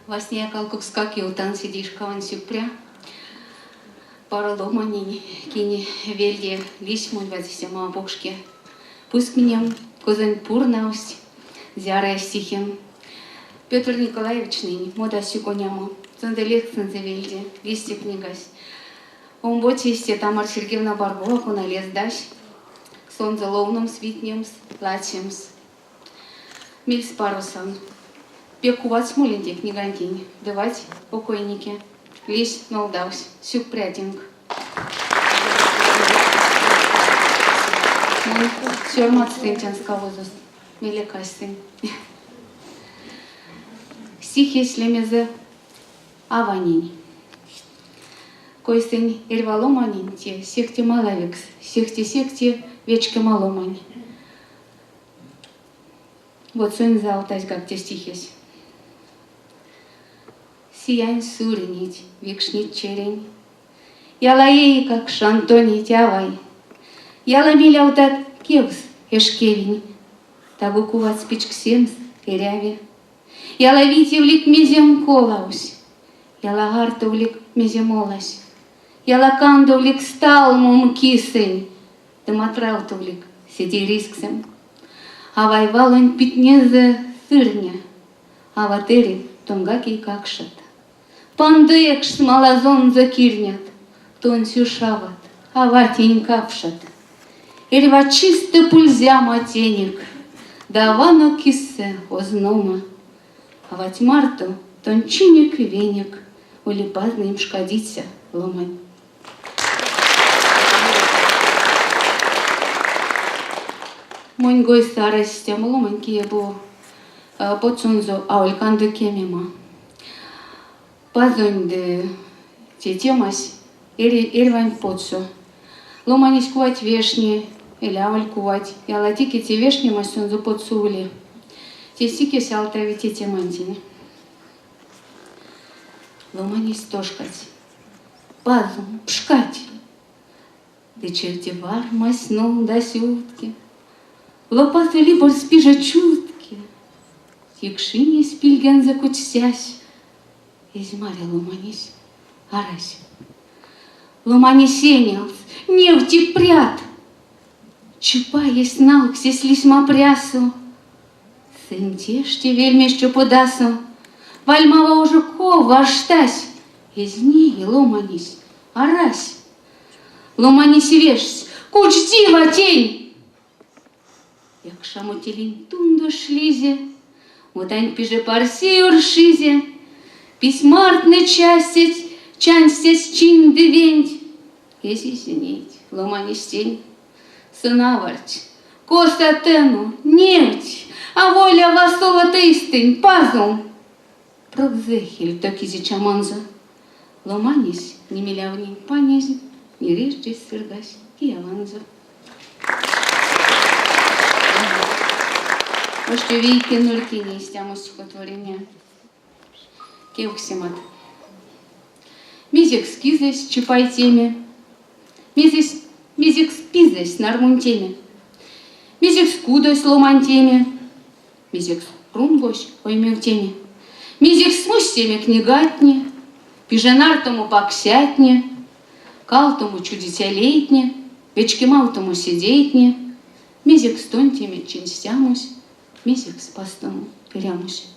Васняяк алкукскак ёвтан седейшкавань сюкпря паро ломанень, кинь вельде лиссь монь вадистямо апокшке пускинем, козонь пурнавсть зярыя стихем. Петр Николаевичнень модась сюконямо, сонзэ лекцинзэ вельде лиссь те книгась. Омбоцесь Тамара Сергеевна Баргова, кона лездась сонзэ ловномс, витнемс, ладсемс. Мельспаросан. Пек куватьс молинь те книгантень, дивать, окойники. Лиссь, нолдавсь. Сюкпря тенк. Мон сёрмадстынь тенст мейле касынь. Стихесь лемезэ аванень. Койсэнь эрьва ломанень те сехте малавикс, сехте-сехте вечкема ломань. Вот сонзэ алтазьгак те стихесь. Сиянь суринеть, викшнить черень, Яла эйкакшан тонеть, авай. Яла мелявтат кевс эшкевинь, Таго куватьс пичксемс эряви. Яла витевлик мезем колавсь, Яла артовлик мезем олась, Яла кандовлик сталмом кисэнь, Ды матравтовлик седей ризксэм. Авай валонть питнезэ сырне, Ават эри, тонгак эйкакшот. Панды экшс малазонзо кирнят, Тонсь уш ават, аватень капшат. Эрьва чистэ пульзямо тенек, Давано кисэ ознома. Авать марто тон чинек-венек Ули пазнэнь пшкадиця ломань. Монь гойсэ арась истямо ломань, кие бу потсонзо аволь канды кемема. Пазонь ды те темась эри эрьванть потсо. Ломанесь кувать вешни, эли аволь кувать, ялатеке те вешнемась сонзэ потсо ули. Те стихесь алтави те темантень. Ломанесь тошкадсь. Пазом, пшкадсь. Ды чевте вармась нолдась утки. Лопасо либордсь пиже чувтке. Тикшинесь пильгензэ кутьсясь. Эзь маря ломанесь, арась. Ломанесь энялдсь, невтик прят. Чипаесь налксесь лисьмапрясо. Сынь теште вельмесь чоподасо. Вальмава ожо ков варштась. Эзь нее ломанесь, арась. Ломанесь вешсь, кучти тень! Якшамо телень тундо шлизе, Модань пиже парсей оршизе, Письмартнэ частить, чанстясть чинь ды венть. Эзизе нейть ломанесь тень. Сон авардсь. Косо тено, невть, аволь а васоло тейстэнь, пазом! Прок зэхель токизе чаманзо. Ломанесь нимилявнень панезь, ниреждезь сыргась кияванзо. Оштё вейке нурькине истямо стихотворения. Кевкстемат. Мезекс кизэсь чипайтеме? Мезесь, мезекс пизэсь нармунтеме? Мезекс кудось ломантеме? Мезекс рунгось оймевтеме? Мезекс смустеме книгатне, пиженартомо паксятне, калтомо чудиця лейтне, вечкемавтомо седейтне, мезекс тонтеме чинстямось, мезекс пазтомо эрямось?